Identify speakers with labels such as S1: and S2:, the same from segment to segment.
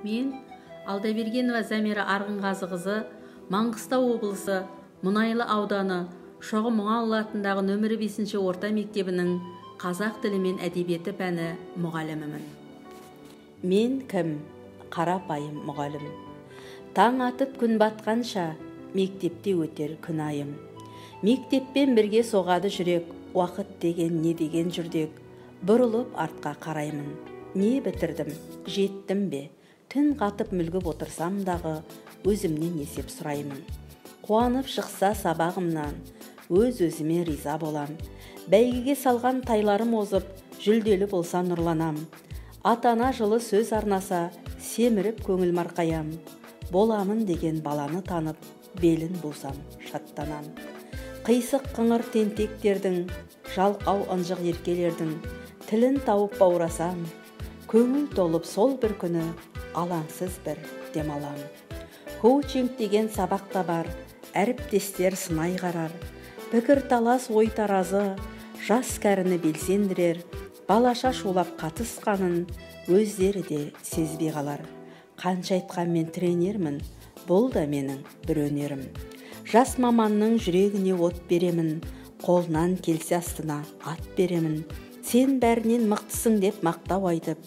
S1: Мен Алдабергенова Замира Арғынғазықызы, Маңғыстау облысы Мұнайлы ауданы Шоғы Мұңалұлы атындағы нөмірі 5 орта мектебінің қазақ тілі мен әдебиеті пәні мұғалімімін. Мен кім? Қарапайым мұғалім. Таң атып күн батқанша мектепте өтер күн айым. Мектеппен бірге соғады жүрек, уақыт деген не деген жүрдек. Бұрылып артқа қараймын. Не бітірдім, жеттім бе? Түн қатып мүлгіп отырсам дағы өзімнен есеп сұраймын. Қуанып шықса сабағымнан, өз-өзіме риза болам. Бәйгеге салған тайларым озып, жүлделі болса нұрланам. Ата-ана жылы сөз арнаса, семіріп көңіл марқаям. Боламын деген баланы танып, белін бусам шаттанам. Қисық қыңыр тентектердің, жалқау ынжық еркелердің тілін тауып баурасам, көңіл толып сол бір күні алаңсыз бір демалам. Коучинг деген сабақ та бар, әріптестер сынай қарар, пікір талас ой таразы, жас кәріні белсендірер, балаша шулап қатысқанын өздері де сезбей қалар. Қанша айтқанмен тренермін, бұл да менің бір өнерім. Жас маманның жүрегіне от беремін, қолынан келсе астына ат беремін. Сен бәрінен мықтысың деп мақтау айтып,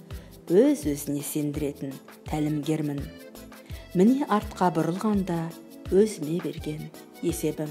S1: өз-өзіне сендіретін тәлімгермін. Міне артқа бұрылғанда өзіме берген есебім.